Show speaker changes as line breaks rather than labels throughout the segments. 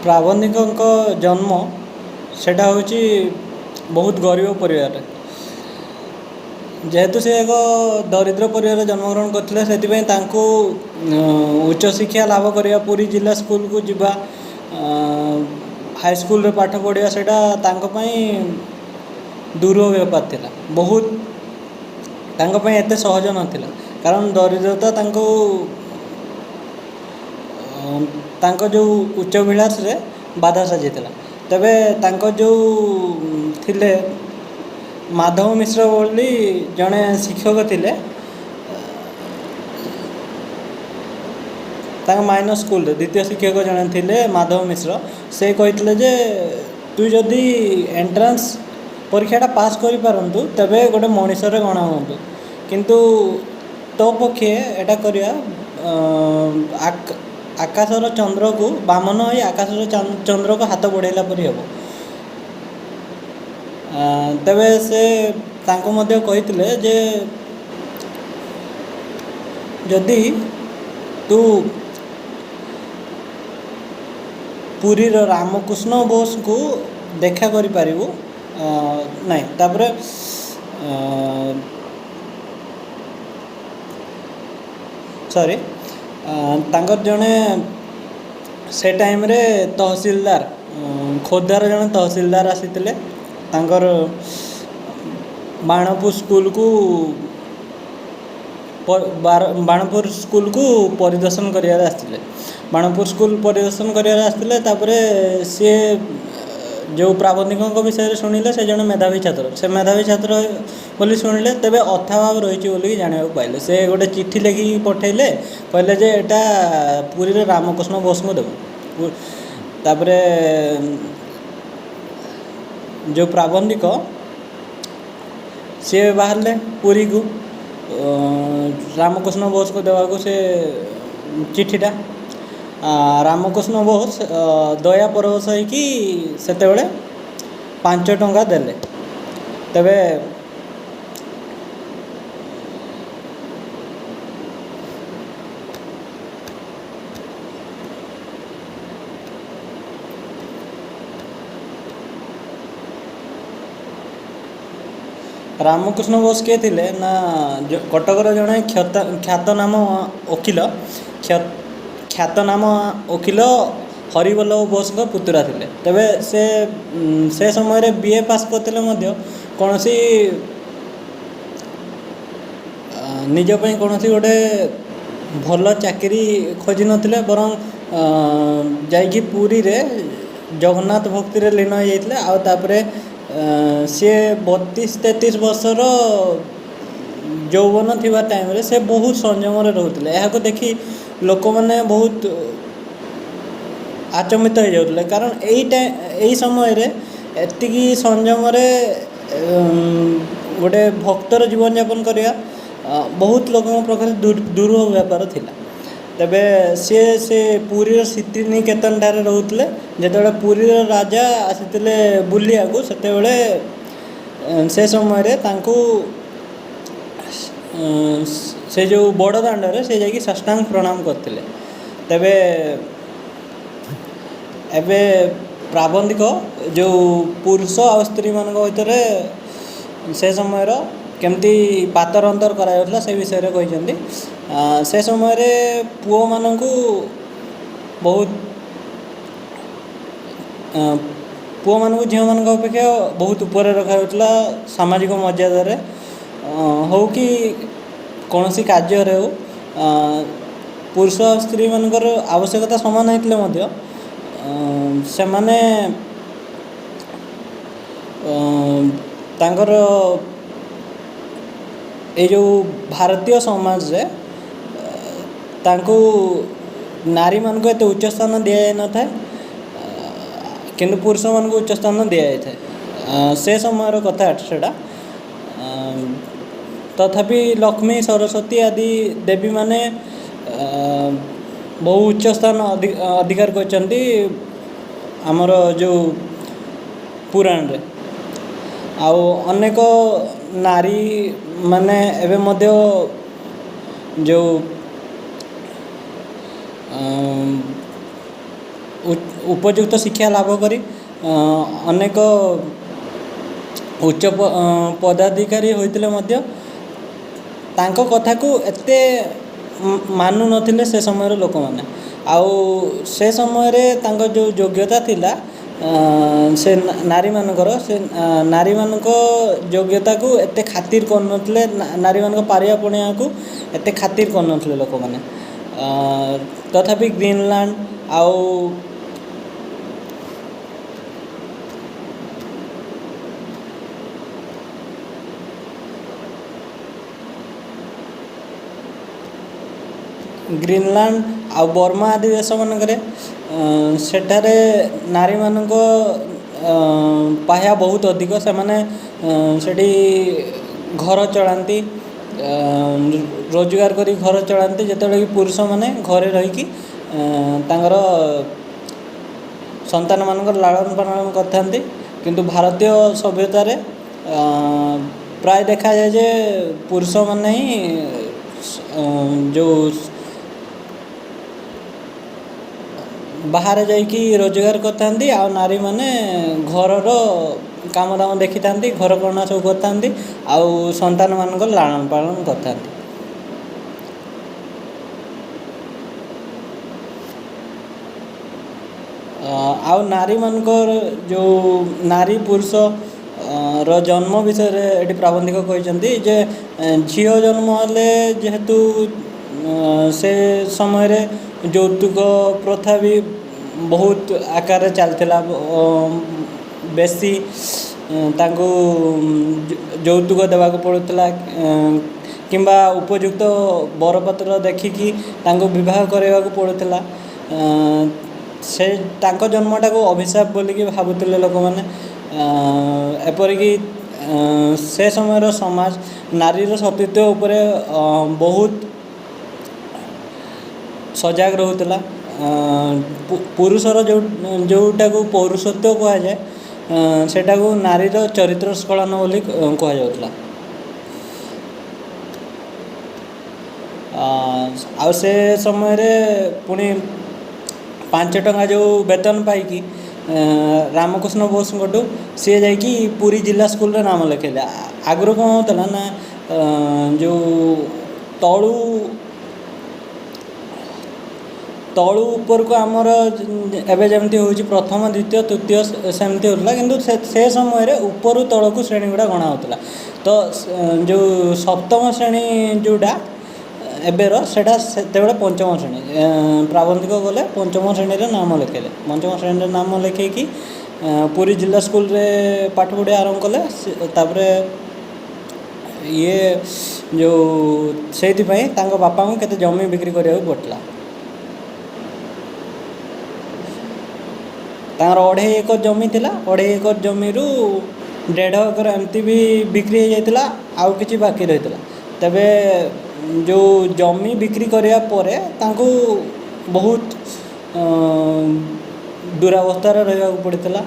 ପ୍ରାବନ୍ଧିକଙ୍କ ଜନ୍ମ ସେଇଟା ହେଉଛି ବହୁତ ଗରିବ ପରିବାରରେ। ଯେହେତୁ ସେ ଏକ ଦରିଦ୍ର ପରିବାରରେ ଜନ୍ମଗ୍ରହଣ କରିଥିଲେ, ସେଥିପାଇଁ ତାଙ୍କୁ ଉଚ୍ଚଶିକ୍ଷା ଲାଭ କରିବା, ପୁରୀ ଜିଲ୍ଲା ସ୍କୁଲକୁ ଯିବା, ହାଇସ୍କୁଲରେ ପାଠ ପଢ଼ିବା, ସେଇଟା ତାଙ୍କ ପାଇଁ ଦୁରୂହ ବ୍ୟାପାର ଥିଲା। ବହୁତ ତାଙ୍କ ପାଇଁ ଏତେ ସହଜ ନଥିଲା, କାରଣ ଦରିଦ୍ରତା ତାଙ୍କୁ ତାଙ୍କ ଯେଉଁ ଉଚ୍ଚାଭିଳାଷରେ ବାଧା ସାଜିଥିଲା। ତେବେ ତାଙ୍କ ଯେଉଁ ଥିଲେ ମାଧବ ମିଶ୍ର ବୋଲି ଜଣେ ଶିକ୍ଷକ ଥିଲେ, ତାଙ୍କ ମାଇନର୍ ସ୍କୁଲରେ ଦ୍ୱିତୀୟ ଶିକ୍ଷକ ଜଣେ ଥିଲେ ମାଧବ ମିଶ୍ର। ସେ କହିଥିଲେ ଯେ ତୁ ଯଦି ଏଣ୍ଟ୍ରାନ୍ସ ପରୀକ୍ଷାଟା ପାସ୍ କରିପାରନ୍ତୁ, ତେବେ ଗୋଟେ ମଣିଷରେ ଗଣା ହୁଅନ୍ତୁ, କିନ୍ତୁ ତୋ ପକ୍ଷେ ଏଇଟା କରିବା ଆକାଶର ଚନ୍ଦ୍ରକୁ, ବାମନ ହୋଇ ଆକାଶର ଚନ୍ଦ୍ରକୁ ହାତ ବଢ଼ାଇଲା ପରି ହେବ। ତେବେ ସେ ତାଙ୍କୁ ମଧ୍ୟ କହିଥିଲେ ଯେ ଯଦି ତୁ ପୁରୀର ରାମକୃଷ୍ଣ ବୋଷଙ୍କୁ ଦେଖା କରିପାରିବୁ। ନାଇଁ, ତାପରେ ସରି, ତାଙ୍କର ଜଣେ ସେ ଟାଇମ୍ରେ ତହସିଲଦାର, ଖୋର୍ଦ୍ଧାର ଜଣେ ତହସିଲଦାର ଆସିଥିଲେ, ତାଙ୍କର ବାଣପୁର ସ୍କୁଲକୁ, ବାଣପୁର ସ୍କୁଲକୁ ପରିଦର୍ଶନ କରିବାରେ ଆସିଥିଲେ। ବାଣପୁର ସ୍କୁଲ ପରିଦର୍ଶନ କରିବାରେ ଆସିଥିଲେ। ତାପରେ ସିଏ ଯେଉଁ ପ୍ରାବନ୍ଧିକଙ୍କ ବିଷୟରେ ଶୁଣିଲେ, ସେ ଜଣେ ମେଧାବୀ ଛାତ୍ର, ସେ ମେଧାବୀ ଛାତ୍ର ବୋଲି ଶୁଣିଲେ। ତେବେ ଅର୍ଥାଭାବ ରହିଛି ବୋଲିକି ଜାଣିବାକୁ ପାଇଲେ। ସେ ଗୋଟେ ଚିଠି ଲେଖିକି ପଠାଇଲେ, କହିଲେ ଯେ ଏଇଟା ପୁରୀରେ ରାମକୃଷ୍ଣ ବୋଷଙ୍କୁ ଦେବୁ। ତାପରେ ଯେଉଁ ପ୍ରାବନ୍ଧିକ ସିଏ ବାହାରିଲେ ପୁରୀକୁ ରାମକୃଷ୍ଣ ବୋଷଙ୍କୁ ଦେବାକୁ ସେ ଚିଠିଟା। ରାମକୃଷ୍ଣ ବୋଷ ଦୟା ପରବଶ ହେଇକି ସେତେବେଳେ 5 ଟଙ୍କା ଦେଲେ। ତେବେ ରାମକୃଷ୍ଣ ବୋଷ କିଏ ଥିଲେ ନା, କଟକର ଜଣେ ଖ୍ୟାତନାମ ଓକିଲ, ଖ୍ୟାତନାମ ଓକିଲ ହରିବଲ୍ଲଭ ବୋଷଙ୍କ ପୁତୁରା ଥିଲେ। ତେବେ ସେ ସେ ସମୟରେ ବି.ଏ ପାସ୍ କରିଥିଲେ ମଧ୍ୟ କୌଣସି ନିଜ ପାଇଁ କୌଣସି ଗୋଟେ ଭଲ ଚାକିରି ଖୋଜିନଥିଲେ, ବରଂ ଯାଇକି ପୁରୀରେ ଜଗନ୍ନାଥ ଭକ୍ତିରେ ଲୀନ ହୋଇଯାଇଥିଲେ। ଆଉ ତାପରେ ସିଏ 32-33 ବର୍ଷର ଯୌବନ ଥିବା ଟାଇମ୍ରେ ସେ ବହୁତ ସଂଯମରେ ରହୁଥିଲେ। ଏହାକୁ ଦେଖି ଲୋକମାନେ ବହୁତ ଆଚମ୍ବିତ ହୋଇଯାଉଥିଲେ, କାରଣ ଏଇ ସମୟରେ ଏତିକି ସଂଯମରେ ଗୋଟେ ଭକ୍ତର ଜୀବନଯାପନ କରିବା ବହୁତ ଲୋକଙ୍କ ପାଖରେ ଦୁରୂହ ବ୍ୟାପାର ଥିଲା। ତେବେ ସିଏ ସେ ପୁରୀର ଶ୍ରୀନିକେତନ ଠାରେ ରହୁଥିଲେ। ଯେତେବେଳେ ପୁରୀର ରାଜା ଆସିଥିଲେ ବୁଲିବାକୁ, ସେତେବେଳେ ସେ ସମୟରେ ତାଙ୍କୁ ସେ ଯେଉଁ ବଡ଼ ଦାଣ୍ଡରେ ସେ ଯାଇକି ସାଷ୍ଟାଙ୍ଗ ପ୍ରଣାମ କରିଥିଲେ। ତେବେ ଏବେ ପ୍ରାବନ୍ଧିକ ଯେଉଁ ପୁରୁଷ ଆଉ ସ୍ତ୍ରୀମାନଙ୍କ ଭିତରେ ସେ ସମୟର କେମିତି ପାତର ଅନ୍ତର କରାଯାଉଥିଲା, ସେ ବିଷୟରେ କହିଛନ୍ତି। ସେ ସମୟରେ ପୁଅମାନଙ୍କୁ ବହୁତ, ପୁଅମାନଙ୍କୁ ଝିଅମାନଙ୍କ ଅପେକ୍ଷା ବହୁତ ଉପରେ ରଖାଯାଉଥିଲା, ସାମାଜିକ ମର୍ଯ୍ୟାଦାରେ ହଉ କି କୌଣସି କାର୍ଯ୍ୟରେ ହଉ। ପୁରୁଷ ଆଉ ସ୍ତ୍ରୀମାନଙ୍କର ଆବଶ୍ୟକତା ସମାନ ହେଇଥିଲେ ମଧ୍ୟ ସେମାନେ ତାଙ୍କର ଏଇ ଯେଉଁ ଭାରତୀୟ ସମାଜରେ ତାଙ୍କୁ ନାରୀମାନଙ୍କୁ ଏତେ ଉଚ୍ଚ ସ୍ଥାନ ଦିଆଯାଇନଥାଏ, କିନ୍ତୁ ପୁରୁଷମାନଙ୍କୁ ଉଚ୍ଚ ସ୍ଥାନ ଦିଆଯାଇଥାଏ। ସେ ସମୟର କଥା ସେଇଟା। ତଥାପି ଲକ୍ଷ୍ମୀ, ସରସ୍ୱତୀ ଆଦି ଦେବୀମାନେ ବହୁ ଉଚ୍ଚ ସ୍ଥାନ ଅଧିକାର କରିଛନ୍ତି ଆମର ଯେଉଁ ପୁରାଣରେ। ଆଉ ଅନେକ ନାରୀମାନେ ଏବେ ମଧ୍ୟ ଯେଉଁ ଉପଯୁକ୍ତ ଶିକ୍ଷା ଲାଭ କରି ଅନେକ ଉଚ୍ଚ ପଦାଧିକାରୀ ହୋଇଥିଲେ ମଧ୍ୟ ତାଙ୍କ କଥାକୁ ଏତେ ମାନୁନଥିଲେ ସେ ସମୟର ଲୋକମାନେ। ଆଉ ସେ ସମୟରେ ତାଙ୍କ ଯେଉଁ ଯୋଗ୍ୟତା ଥିଲା, ସେ ନାରୀମାନଙ୍କର, ସେ ନାରୀମାନଙ୍କ ଯୋଗ୍ୟତାକୁ ଏତେ ଖାତିର କରୁନଥିଲେ, ନାରୀମାନଙ୍କ ପାରିବା ପଣିଆକୁ ଏତେ ଖାତିର କରୁନଥିଲେ ଲୋକମାନେ। ତଥାପି ଗ୍ରୀନଲ୍ୟାଣ୍ଡ ଆଉ ଗ୍ରୀନଲ୍ୟାଣ୍ଡ ଆଉ ବର୍ମା ଆଦି ଦେଶମାନଙ୍କରେ ସେଠାରେ ନାରୀମାନଙ୍କ ପାହ୍ୟା ବହୁତ ଅଧିକ। ସେମାନେ ସେଠି ଘର ଚଳାନ୍ତି, ରୋଜଗାର କରି ଘର ଚଳାନ୍ତି, ଯେତେବେଳେ କି ପୁରୁଷମାନେ ଘରେ ରହିକି ତାଙ୍କର ସନ୍ତାନମାନଙ୍କର ଲାଳନ ପାଳନ କରିଥାନ୍ତି। କିନ୍ତୁ ଭାରତୀୟ ସଭ୍ୟତାରେ ପ୍ରାୟ ଦେଖାଯାଏ ଯେ ପୁରୁଷମାନେ ହିଁ ଯେଉଁ ବାହାରେ ଯାଇକି ରୋଜଗାର କରିଥାନ୍ତି ଆଉ ନାରୀମାନେ ଘରର କାମଦାମ ଦେଖିଥାନ୍ତି, ଘରକରଣା ସବୁ କରିଥାନ୍ତି ଆଉ ସନ୍ତାନମାନଙ୍କର ଲାଳନ ପାଳନ କରିଥାନ୍ତି। ଆଉ ନାରୀମାନଙ୍କର ଯେଉଁ ନାରୀ ପୁରୁଷ ର ଜନ୍ମ ବିଷୟରେ ଏଠି ପ୍ରାବନ୍ଧିକ କହିଛନ୍ତି ଯେ ଝିଅ ଜନ୍ମ ହେଲେ ଯେହେତୁ ସେ ସମୟରେ ଯୌତୁକ ପ୍ରଥା ବି ବହୁତ ଆକାରରେ ଚାଲିଥିଲା, ବେଶୀ ତାଙ୍କୁ ଯୌତୁକ ଦେବାକୁ ପଡ଼ୁଥିଲା କିମ୍ବା ଉପଯୁକ୍ତ ବରପାତ୍ର ଦେଖିକି ତାଙ୍କୁ ବିବାହ କରାଇବାକୁ ପଡ଼ୁଥିଲା। ସେ ତାଙ୍କ ଜନ୍ମଟାକୁ ଅଭିଶାପ ବୋଲିକି ଭାବୁଥିଲେ ଲୋକମାନେ। ଏପରିକି ସେ ସମୟର ସମାଜ ନାରୀର ସତୀତ୍ୱ ଉପରେ ବହୁତ ସଜାଗ ରହୁଥିଲା। ପୁରୁଷର ଯେଉଁଟାକୁ ପୌରୁଷତ୍ୱ କୁହାଯାଏ, ସେଇଟାକୁ ନାରୀର ଚରିତ୍ର ସ୍ଖଳନ ବୋଲି କୁହାଯାଉଥିଲା। ଆଉ ସେ ସମୟରେ ପୁଣି 5 ଟଙ୍କା ଯେଉଁ ବେତନ ପାଇକି ରାମକୃଷ୍ଣ ବୋଷଙ୍କଠୁ ସିଏ ଯାଇକି ପୁରୀ ଜିଲ୍ଲା ସ୍କୁଲରେ ନାମ ଲେଖାଇଲେ। ଆଗରୁ କ'ଣ ହେଉଥିଲା ନା ଯେଉଁ ତଳୁ ତଳୁ ଉପରକୁ ଆମର ଏବେ ଯେମିତି ହେଉଛି ପ୍ରଥମ, ଦ୍ୱିତୀୟ, ତୃତୀୟ, ସେମିତି ହେଉଥିଲା। କିନ୍ତୁ ସେ ସମୟରେ ଉପରୁ ତଳକୁ ଶ୍ରେଣୀ ଗୁଡ଼ା ଗଣା ହେଉଥିଲା। ତ ଯେଉଁ ସପ୍ତମ ଶ୍ରେଣୀ ଯେଉଁଟା ଏବେର, ସେଇଟା ସେତେବେଳେ ପଞ୍ଚମ ଶ୍ରେଣୀ। ପ୍ରାବନ୍ଧିକ ଗଲେ, ପଞ୍ଚମ ଶ୍ରେଣୀରେ ନାମ ଲେଖାଇଲେ। ପଞ୍ଚମ ଶ୍ରେଣୀରେ ନାମ ଲେଖାଇକି ପୁରୀ ଜିଲ୍ଲା ସ୍କୁଲରେ ପାଠ ପଢ଼ିବା ଆରମ୍ଭ କଲେ। ତାପରେ ଇଏ ଯେଉଁ ସେଇଥିପାଇଁ ତାଙ୍କ ବାପାଙ୍କୁ କେତେ ଜମି ବିକ୍ରି କରିବାକୁ ପଡ଼ିଥିଲା। ତାଙ୍କର 2.5 ଏକର ଜମି ଥିଲା। 2.5 ଏକର ଜମିରୁ 1.5 ଏକର ଏମିତି ବି ବିକ୍ରି ହେଇଯାଇଥିଲା, ଆଉ କିଛି ବାକି ରହିଥିଲା। ତେବେ ଯେଉଁ ଜମି ବିକ୍ରି କରିବା ପରେ ତାଙ୍କୁ ବହୁତ ଦୁରାବସ୍ଥାରେ ରହିବାକୁ ପଡ଼ିଥିଲା,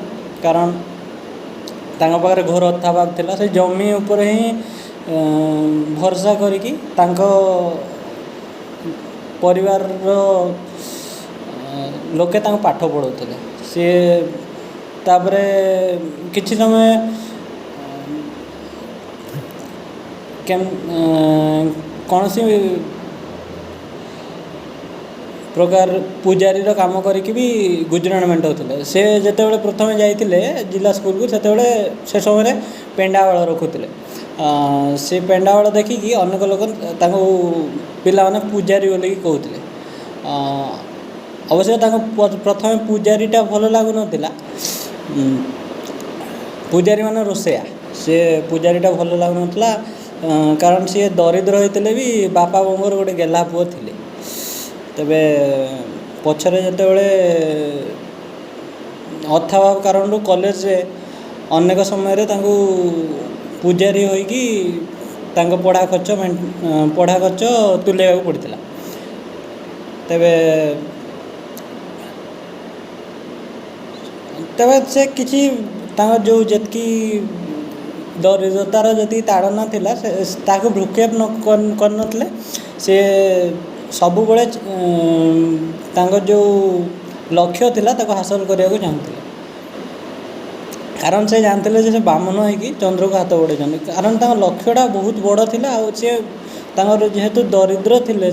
କାରଣ ତାଙ୍କ ପାଖରେ ଘୋର ଅର୍ଥାଭାବ ଥିଲା। ସେ ଜମି ଉପରେ ହିଁ ଭରସା କରିକି ତାଙ୍କ ପରିବାରର ଲୋକେ ତାଙ୍କୁ ପାଠ ପଢ଼ାଉଥିଲେ। ସିଏ ତାପରେ କିଛି ସମୟ କୌଣସି ପ୍ରକାର ପୂଜାରୀର କାମ କରିକି ବି ଗୁଜୁରାଣ ମେଣ୍ଟାଉଥିଲେ। ସେ ଯେତେବେଳେ ପ୍ରଥମେ ଯାଇଥିଲେ ଜିଲ୍ଲା ସ୍କୁଲକୁ, ସେତେବେଳେ ସେ ସମୟରେ ପେଣ୍ଡାବାଳ ରଖୁଥିଲେ। ସେ ପେଣ୍ଡାବାଳ ଦେଖିକି ଅନେକ ଲୋକ ତାଙ୍କୁ ପିଲାମାନେ ପୂଜାରୀ ବୋଲିକି କହୁଥିଲେ। ଅବଶ୍ୟ ତାଙ୍କୁ ପ୍ରଥମେ ପୂଜାରୀଟା ଭଲ ଲାଗୁନଥିଲା। ପୂଜାରୀ ମାନେ ରୋଷେଇଆ। ସେ ପୂଜାରୀଟା ଭଲ ଲାଗୁନଥିଲା, କାରଣ ସିଏ ଦରିଦ୍ର ହେଇଥିଲେ ବି ବାପା ବୋଉଙ୍କର ଗୋଟେ ଗେହ୍ଲା ପୁଅ ଥିଲେ। ତେବେ ପଛରେ ଯେତେବେଳେ ଅର୍ଥାଭାବ କାରଣରୁ କଲେଜରେ ଅନେକ ସମୟରେ ତାଙ୍କୁ ପୂଜାରୀ ହୋଇକି ତାଙ୍କ ପଢ଼ା ଖର୍ଚ୍ଚ ତୁଲାଇବାକୁ ପଡ଼ିଥିଲା। ତେବେ ସେ କିଛି ତାଙ୍କ ଯେଉଁ ଯେତିକି ଦରିଦ୍ରତାର ଯେତିକି ତାଡ଼ନା ଥିଲା, ସେ ତାକୁ ଭ୍ରୂକ୍ଷେପ ନ କରିନଥିଲେ। ସେ ସବୁବେଳେ ତାଙ୍କ ଯେଉଁ ଲକ୍ଷ୍ୟ ଥିଲା ତାକୁ ହାସଲ କରିବାକୁ ଚାହୁଁଥିଲେ। କାରଣ ସେ ଜାଣିଥିଲେ ଯେ ସେ ବାମନ ହେଇକି ଚନ୍ଦ୍ରକୁ ହାତ ବଢ଼େଇଛନ୍ତି, କାରଣ ତାଙ୍କ ଲକ୍ଷ୍ୟଟା ବହୁତ ବଡ଼ ଥିଲା। ଆଉ ସିଏ ତାଙ୍କର ଯେହେତୁ ଦରିଦ୍ର ଥିଲେ,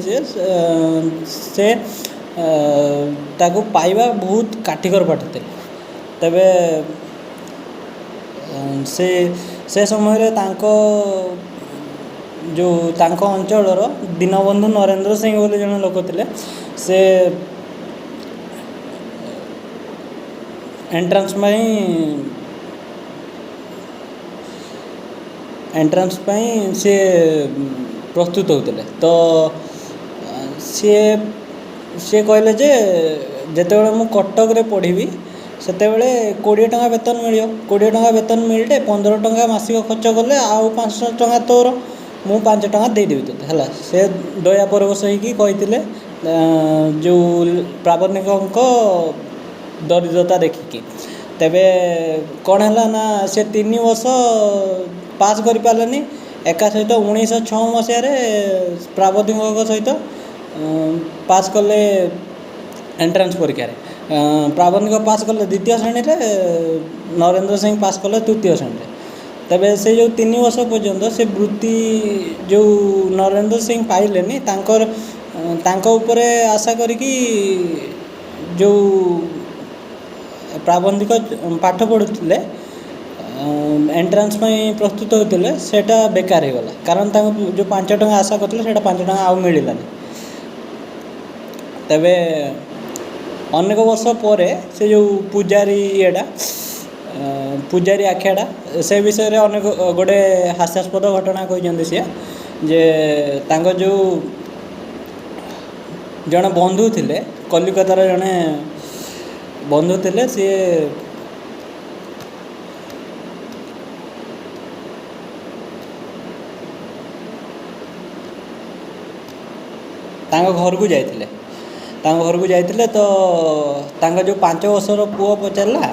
ସେ ତାକୁ ପାଇବା ବହୁତ କାଠିକର ପାଠ ଥିଲା। ତେବେ ସେ ସେ ସମୟରେ ତାଙ୍କ ଯେଉଁ ତାଙ୍କ ଅଞ୍ଚଳର ଦୀନବନ୍ଧୁ ନରେନ୍ଦ୍ର ସିଂ ବୋଲି ଜଣେ ଲୋକ ଥିଲେ, ସେ ଏଣ୍ଟ୍ରାନ୍ସ ପାଇଁ ସିଏ ପ୍ରସ୍ତୁତ ହେଉଥିଲେ। ତ ସିଏ ସିଏ କହିଲେ ଯେ ଯେତେବେଳେ ମୁଁ କଟକରେ ପଢ଼ିବି ସେତେବେଳେ 20 ଟଙ୍କା ବେତନ ମିଳିବ। 20 ଟଙ୍କା ବେତନ ମିଳିଲେ 15 ଟଙ୍କା ମାସିକ ଖର୍ଚ୍ଚ କଲେ ଆଉ 5 ଟଙ୍କା ତୋର, ମୁଁ 5 ଟଙ୍କା ଦେଇଦେବି ତୋତେ, ହେଲା। ସେ ଦୟା ପରବଶ ହେଇକି କହିଥିଲେ ଯେଉଁ ପ୍ରାବନ୍ଧିକଙ୍କ ଦରିଦ୍ରତା ଦେଖିକି। ତେବେ କ'ଣ ହେଲା ନା ସେ 3 ବର୍ଷ ପାସ୍ କରିପାରିଲେନି। ଏକା ସହିତ 1906 ମସିହାରେ ପ୍ରାବନ୍ଧିକଙ୍କ ସହିତ ପାସ୍ କଲେ ଏଣ୍ଟ୍ରାନ୍ସ ପରୀକ୍ଷାରେ। ପ୍ରାବନ୍ଧିକ ପାସ୍ କଲେ ଦ୍ୱିତୀୟ ଶ୍ରେଣୀରେ, ନରେନ୍ଦ୍ର ସିଂ ପାସ୍ କଲେ ତୃତୀୟ ଶ୍ରେଣୀରେ। ତେବେ ସେ ଯେଉଁ 3 ବର୍ଷ ପର୍ଯ୍ୟନ୍ତ ସେ ବୃତ୍ତି ଯେଉଁ ନରେନ୍ଦ୍ର ସିଂ ପାଇଲେନି, ତାଙ୍କର ତାଙ୍କ ଉପରେ ଆଶା କରିକି ଯେଉଁ ପ୍ରାବନ୍ଧିକ ପାଠ ପଢ଼ୁଥିଲେ, ଏଣ୍ଟ୍ରାନ୍ସ ପାଇଁ ପ୍ରସ୍ତୁତ ହେଉଥିଲେ, ସେଇଟା ବେକାର ହେଇଗଲା। କାରଣ ତାଙ୍କୁ ଯେଉଁ 5 ଟଙ୍କା ଆଶା କରିଥିଲେ ସେଇଟା 5 ଟଙ୍କା ଆଉ ମିଳିଲାନି। ତେବେ ଅନେକ ବର୍ଷ ପରେ ସେ ଯେଉଁ ପୂଜାରୀ ଇଏଟା, ପୂଜାରୀ ଆଖ୍ୟାଟା, ସେ ବିଷୟରେ ଅନେକ ଗୋଟେ ହାସ୍ୟାସ୍ପଦ ଘଟଣା କହିଛନ୍ତି ସିଏ, ଯେ ତାଙ୍କ ଯେଉଁ ଜଣେ ବନ୍ଧୁ ଥିଲେ, କଲିକତାର ଜଣେ ବନ୍ଧୁ ଥିଲେ, ସିଏ ତାଙ୍କ ଘରକୁ ଯାଇଥିଲେ। ତାଙ୍କ ଘରକୁ ଯାଇଥିଲେ ତ ତାଙ୍କ ଯେଉଁ 5 ବର୍ଷର ପୁଅ ପଚାରିଲା